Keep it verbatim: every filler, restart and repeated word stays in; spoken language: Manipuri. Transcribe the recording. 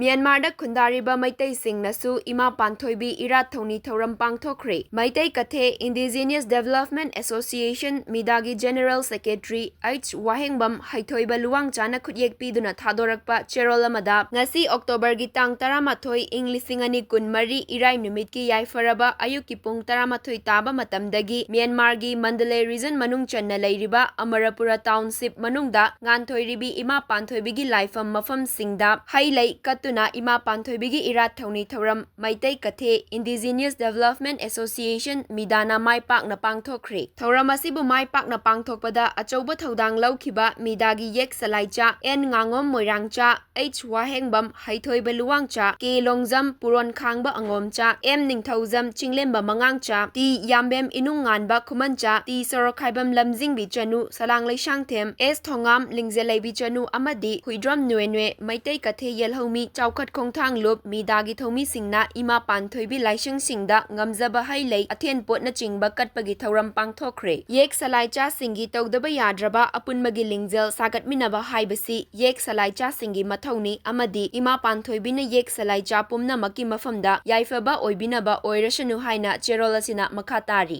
ꯃ꯭ꯌꯥꯟꯃꯥꯔꯗ ꯈꯨꯟꯗꯥꯔꯤꯕ ꯃꯩꯇꯩꯁꯤꯡꯅꯁꯨ ꯏꯃꯥ ꯄꯥꯟꯊꯣꯏꯕꯤ ꯏꯔꯥꯠ ꯊꯧꯅꯤ ꯊꯧꯔꯝ ꯄꯥꯡꯊꯣꯛꯈ꯭ꯔꯦ꯫ Meitei ꯀꯊꯦ Indigenous Development Association, ꯃꯤꯗꯥꯒꯤ General Secretary H ꯋꯥꯍꯦꯡꯕꯝ ꯍꯩꯊꯣꯏꯕ ꯂꯨꯋꯥꯡꯆꯥꯅ ꯈꯨꯠꯌꯦꯛ ꯄꯤꯗꯨꯅ ꯊꯥꯗꯣꯔꯛꯄ ꯆꯦꯔꯣꯜ ꯑꯃꯗ, ꯉꯁꯤ October ꯒꯤ ꯇꯥꯡ ꯇꯔꯥꯃꯥꯊꯣꯏ, ꯏꯪ ꯂꯤꯁꯤꯡ ꯑꯅꯤ ꯀꯨꯟꯃꯔꯤ, ꯏꯔꯥꯏ ꯅꯨꯃꯤꯠꯀꯤ ꯌꯥꯏꯐꯔꯕ ꯑꯌꯨꯛꯀꯤ ꯄꯨꯡ ꯇꯔꯥꯃꯥꯊꯣꯏ ꯇꯥꯕ ꯃꯇꯝꯗꯒꯤ ꯃ꯭ꯌꯥꯟꯃꯥꯔꯒꯤ ꯃꯟꯗꯂꯦ region ꯃꯅꯨꯡ ꯆꯟꯅ ꯂꯩꯔꯤꯕ ꯑꯃꯔꯄꯨꯔ township ꯃꯅꯨꯡꯗ ꯉꯥꯟꯊꯣꯏꯔꯤꯕꯤ ꯏꯃꯥ ꯄꯥꯟꯊꯣꯏꯕꯤꯒꯤ ꯂꯥꯏꯐꯝ ꯃꯐꯝꯁꯤꯡꯗ ꯍꯩ ꯂꯩ ꯀꯠꯇꯨꯅ ꯏꯃꯥ ꯄꯥꯟꯊꯣꯏꯕꯤꯒꯤ ꯏꯔꯥꯠ ꯊꯧꯅꯤ ꯊꯧꯔꯝ ꯃꯩꯇꯩ ꯀꯊꯦ Indigenous Development Association, ꯃꯤꯗꯥꯅ ꯃꯥꯏ ꯄꯥꯛꯅ ꯄꯥꯡꯊꯣꯛꯈ꯭ꯔꯦ꯫ ꯊꯧꯔꯝ ꯑꯁꯤꯕꯨ ꯃꯥꯏ ꯄꯥꯛꯅ ꯄꯥꯡꯊꯣꯛꯄꯗ ꯑꯆꯧꯕ ꯊꯧꯗꯥꯡ ꯂꯧꯈꯤꯕ ꯃꯤꯗꯥꯒꯤ ꯌꯦꯛ ꯁꯂꯥꯏꯆꯥ N ꯉꯥꯉꯣꯝ ꯃꯣꯏꯔꯥꯡꯆꯥ, H ꯋꯥꯍꯦꯡꯕꯝ ꯍꯩꯊꯣꯏꯕ ꯂꯨꯋꯥꯡꯆꯥ, K ꯂꯣꯡꯖꯝ ꯄꯨꯔꯣꯟ ꯈꯥꯡꯕ ꯑꯉꯣꯝꯆꯥ, M ꯅꯤꯡꯊꯧꯖꯝ ꯆꯤꯡꯂꯦꯝꯕ ꯃꯉꯥꯡꯆꯥ, T ꯌꯥꯝꯕꯦꯝ ꯏꯅꯨꯡ ꯉꯥꯟꯕ ꯈꯨꯃꯟꯆꯥ, T ꯁꯣꯔꯣꯛꯈꯥꯏꯕꯝ ꯂꯝꯖꯤꯡꯕꯤ ꯆꯅꯨ, ꯁꯂꯥꯡ ꯂꯩꯁꯥꯡꯊꯦꯝ, S ꯊꯣꯉꯥꯝ ꯂꯤꯡꯖꯦꯜꯂꯩꯕꯤ ꯆꯅꯨ ꯑꯃꯗꯤ ꯍꯨꯏꯗ꯭ꯔꯣꯝ ꯅꯨꯋꯦ ꯅꯨꯋꯦ ꯃꯩꯇꯩ ꯀꯊꯦ ꯌꯦꯜꯍꯧꯃꯤ ꯆꯥꯎꯈꯠ ꯈꯣꯡꯊꯥꯡ ꯂꯨꯞ ꯃꯤꯗꯥꯒꯤ ꯊꯧꯃꯤꯁꯤꯡꯅ ꯏꯃꯥ ꯄꯥꯟꯊꯣꯏꯕꯤ ꯂꯥꯏꯁꯪꯁꯤꯡꯗ ꯉꯝꯖꯕ ꯍꯩ ꯂꯩ ꯑꯊꯦꯟ ꯄꯣꯠꯅꯆꯤꯡꯕ ꯀꯠꯄꯒꯤ ꯊꯧꯔꯝ ꯄꯥꯡꯊꯣꯛꯈ꯭ꯔꯦ꯫ ꯌꯦꯛ ꯁꯂꯥꯏꯆꯥꯁꯤꯡꯒꯤ ꯇꯧꯗꯕ ꯌꯥꯗ꯭ꯔꯕ ꯑꯄꯨꯟꯕꯒꯤ ꯂꯤꯡꯖꯦꯜ ꯁꯥꯒꯠꯃꯤꯟꯅꯕ ꯍꯥꯏꯕꯁꯤ ꯌꯦꯛ ꯁꯂꯥꯏꯆꯥꯁꯤꯡꯒꯤ ꯃꯊꯧꯅꯤ ꯑꯃꯗꯤ ꯏꯃꯥ ꯄꯥꯟꯊꯣꯏꯕꯤꯅ ꯌꯦꯛ ꯁꯂꯥꯏꯆꯥ ꯄꯨꯝꯅꯃꯛꯀꯤ ꯃꯐꯝꯗ ꯌꯥꯏꯐꯕ ꯑꯣꯏꯕꯤꯅꯕ ꯑꯣꯏꯔꯁꯅꯨ ꯍꯥꯏꯅ ꯆꯦꯔꯣꯜ ꯑꯁꯤꯅ ꯃꯈꯥ ꯇꯥꯔꯤ꯫